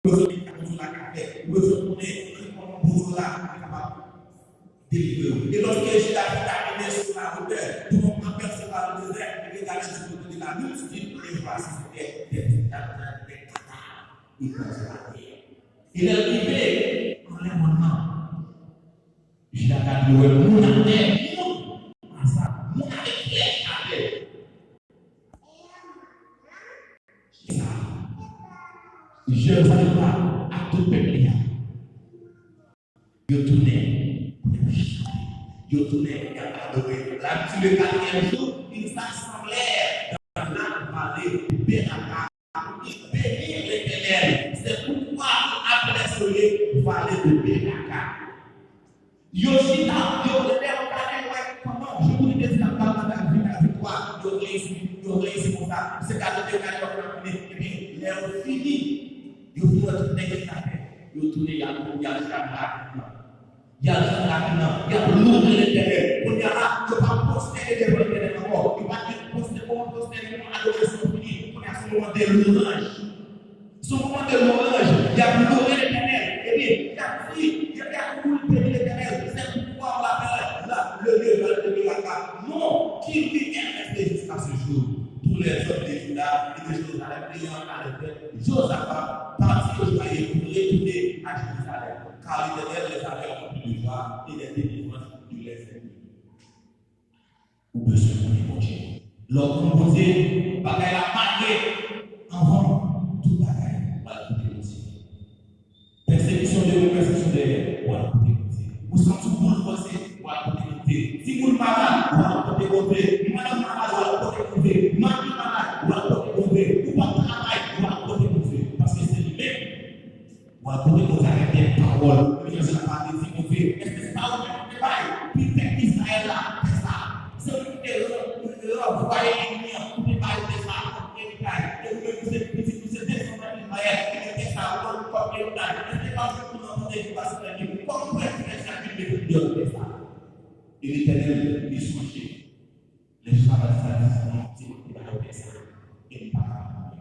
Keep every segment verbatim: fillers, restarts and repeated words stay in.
bezwen konn sa w ka fè. Ou bezwen konnen kòman Bondye la kapab delivre w. E lòske Jida fin kamine sou latè, yon apèl sou latè dezè, epi gade di kote de la multitude, et voici c'était des têtes de cathares, il mangeait la terre. E lè l rive anlè mòn nan, Jida gade, li wè moun atè, moun, sa, moun avèk flèch atè. Sa, Jerizalèm la ak tout pèp li a, yo tounen pou yo chante, yo tounen y ap adore. La di le katriyèm jou, ils s'assemblèrent dans la vallée de Beraka, ils bénirent l'Éternel. C'est pourquoi il appelait ce lieu vallée de Beraka. Yo chita, yo lè yo gade, yo wè kòman Jewonatan te di l ap ba yo bagay, vin ak viktwa, yo reyisi, yo reyisi konsa. Se gade yo gade yo fini, epi lè yo fini, yo fin wè tout nèg yo chita atè, yo tounen, y al, y al chante ak viktwa. Y al chante ak viktwa, y ap loure Letènèl. Kounye a la, yo pa pwostène devan Letènèl ankò. Yo pa gen pwostène, moman pwostène, moman adorasyon fini. Kounye a, se moman de lwanj. Se yon moman de lwanj, y ap loure Letènèl. Epi, y ap di, y ap, y ap beni Letènèl. C'est pourquoi on l'appelle la, le lieu de Beraka. Nom qui lui est resté jusqu'à ce jour. Tous les hommes de Juda et de Jérusalem ayant arrêté Josaphat partirent joyeux pour retourner à Jérusalem, car l'Éternel les avait remplis de joie et de délivrance de leurs ennemis. Ou bezwen konnen Bondye. Lè w konn Bondye, bagay la mare anvan w, tout bagay w al koute Bondye. Pèsekisyon devan w, pèsekisyon dèyè w, w al koute Bondye. Ou santi w boulvèse, w al kote Bondye. Timoun malad, w al kote Bondye. Madanm malad, w al kote Bondye. Mari malad, w al kote Bondye. Ou p ap travay, w al kote Bondye. Paske se li menm. W al kote Bondye avèk de pawòl. Epi Jezi la pale di Bondye, èske se pa ou menm ki te bay pi pèp Izrayèl la tè sa a? Se ou menm ki te ran-, ranvwaye lènmi an pou te ba yo tè sa a kòm eritay. E ou menm ki se pitit, ki se desandan Izrayèl, ki gen tè sa a kòm, kòm eritay. Èske se pa ou menm ki mande ki pase nan li? Kòman pou èske sa ki mete deyò tè sa a? E Letènèl, li sonje. Lè Jezi pale sa, li di, non, se mwen ki ba yo tè sa a. E li pa kapab.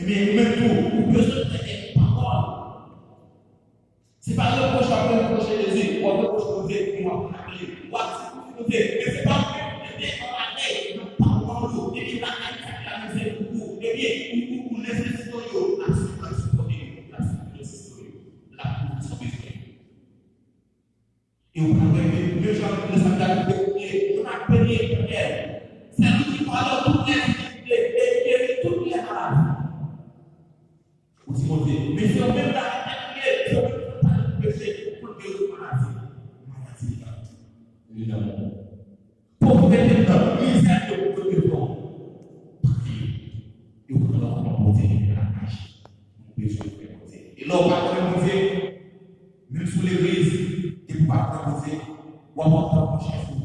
Ebyen, ou menm tou, ou bezwen tande pawòl. Se pa repwòch w ap repwòche Jezi, w ap repwòche Bondye, men w ap raple. W ap di pou Bondye, men se pa ou menm ki te anlade nan pawòl ou, epi bagay sa ki la mizè pou ou, ebyen, ou, ou, ou lese sito yo, l ap sipòte yo, l ap sipòte sito yo, l ap kouvri sa w bezwen. E ou pa wè ke menm jan le Samari te koute, nou ap beni Letènèl. C'est lui qui parle toutes les iniquités et guérit toutes les maladies. Ou di Bondye, men se ou menm la ki ye, se ou menm ki pale pou peche, pou l geri maladi. Maladi li nan, li nan moun. Povrete nan, mizè yo pou yo devan. Priye. E ou pran kòman Bondye ki la aji. Nou bezwen konnen Bondye. E lè ou pa konnen Bondye, menm sou legliz, depi ou pa konnen Bondye, w ap wè w ap pran chèf ou.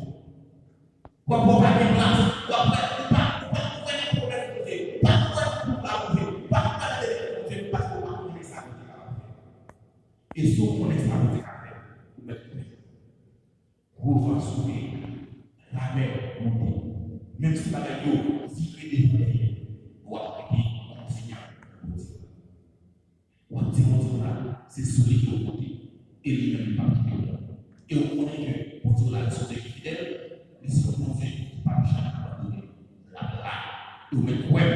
W ap wè w pa gen plas, w ap wè ou pa, ou pa kwè nan pwomès Bondye, ou pa kwè nan pouvwa Bondye, ou pa kwè nan levanjil Bondye, paske ou pa konnen sa Bondye kapab fè. E si w konnen sa Bondye ka fè, ou mèt kwè. Gwo van soufle, lamè monte. Menm si bagay yo vire devan dèyè, w ap rete konfiyan nan Bondye. W ap di Bondye w la, se sou li ke w konte, e li menm li p ap kite w. E w konnen ke Bondye w la, li se yon Bondye ki fidèl, li se yon Bondye ki p ap janm abandone w. L ap la. E w mèt kwè m,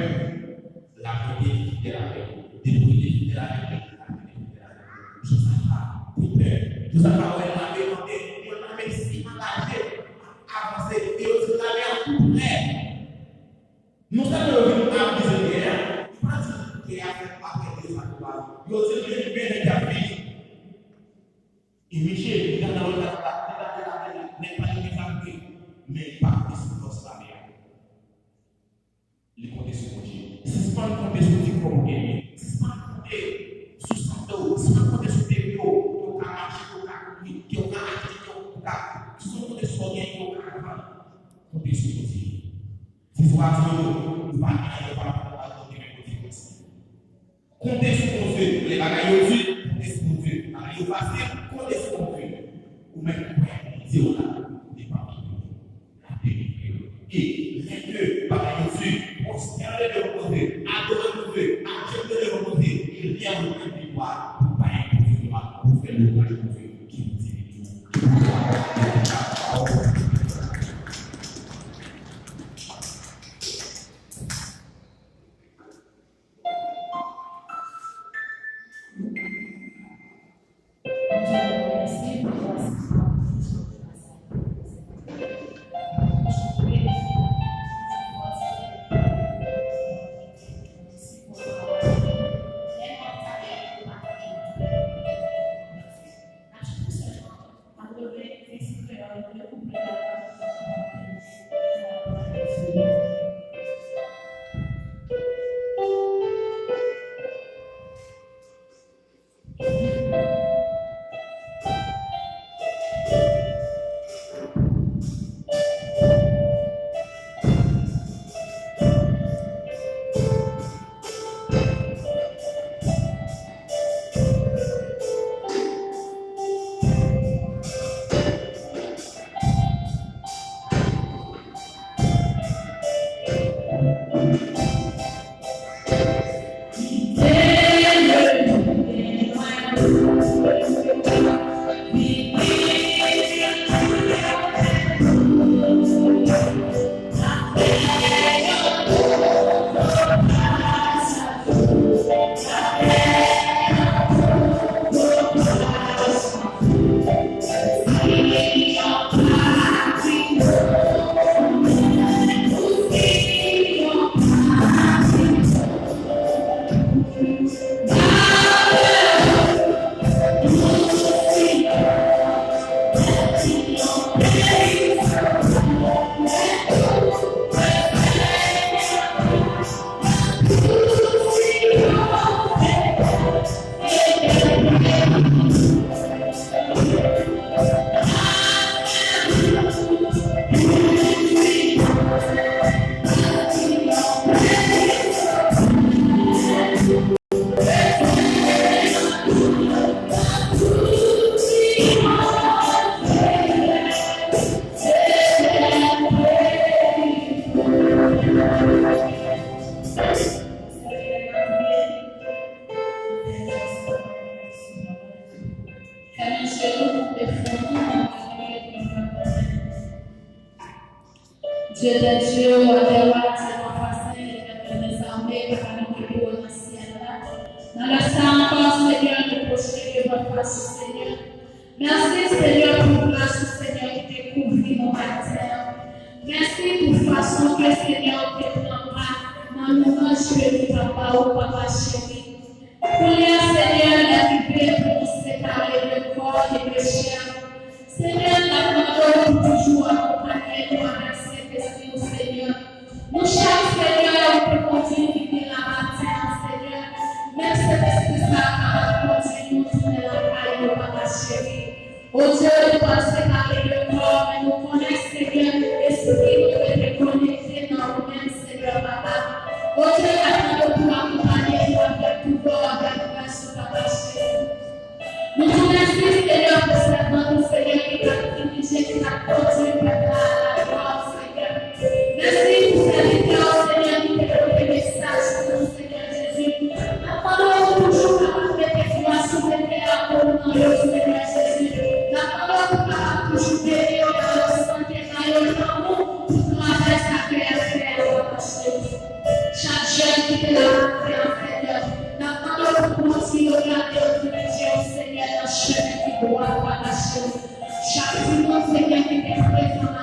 l ap rete fidèl avèk ou. Depi l te fidèl avèk ou, l ap rete fidèl avèk ou. Jozafa te pè. Jozafa wè lame kanpe, yon lame si anraje ap avanse, e yo di lame a tou prè. Non sèlman yo vin avize gè a, yo pa di gè a fèt apre de sa twa jou. Yo di l vin, men nèg y ap vini. E Miche, li gade nan lòt kat la, li gade lame a, nèg pa gen zam vre, men li pa konte sou fòs lame a. Li konte sou Bondye. Sispann konte sou ti kòb ou genyen. Sispann konte sou sante w. Sispann konte sou peryòd ke w ka mache, ke w ka kouri, ke w ka achte, ke w ka, sispann konte sou sa w genyen, ke w ka vann. Konte sou Bondye. Si se pa di yo, yo pa gen anyen, yo pa gen anyen, men Bondye konn sa. Konte sou Bondye. Lè bagay yo di, konte sou Bondye. Bagay yo fasil, konte sou Bondye. Ou mèt kwè Bondye w la, li p ap kite w. L ap delivre w. E lè ke bagay yo di, pwostène devan Bondye, adore Bondye, ajenou devan Bondye, e Gen moun ki gen devwa pou bay Bondye glwa, pou fè lwanj Bondye ki Bondye li menm. Fèmen je nou pou defwonn nou nan lapriyè pou nou pa konprann. Dye dè dye, wa dè wa, Dye papa sen, Letènèl dèzame, papa nou ki pi wo nan syèl la. Nan lè sa ankò, Senyè, nou pwoche devan fas ou, Senyè. Mèsi, Senyè, pou gras ou, Senyè, ki te kouvri nou maten an. Mèsi pou fason ke, Senyè, ou te pran pa nan louwanj ke nou t ap ba ou, papa cheri. Kounye a, Senyè, lè rive pou nou separe de kò e de chè. Senyè, n ap mande w pou toujou akonpanye nou avèk Sentespri w, Senyè. Nou chak, Senyè, ou te kondui nou vini la maten an, Senyè. Menm Sentespri sa a kapab kondui nou tounen lakay nou, papa cheri. O Dye, nou pral separe de kò, men nou konnen, Senyè, espri nou rete konekte nan ou menm, Senyè, papa. O Dye, n ap mande w pou akonpanye nou avèk pouvwa, avèk gras ou, papa cheri. Nou di w mèsi, Senyè, pou sèvant ou, Senyè, ki t ap dirije, ki t ap kondui pèp la a la glwa, Senyè. Mèsi pou sèvitè w, Senyè, ki te pote mesaj pou nou, Senyè Jezi. N ap mande w pou toujou kapab mete gras ou mete amour nan yo, Senyè Jezi. N ap mande w pou kapab toujou beni yo, ba yo sante, ba yo lanmou pou travay sa ke y ap fè a, papa cheri. Chak jèn ki te la maten an, Senyè, n ap mande w pou kondui yo, gade yo, dirije yo, Senyè, nan chemen ki dwat, papa cheri. Chak timoun, Senyè, ki te prezan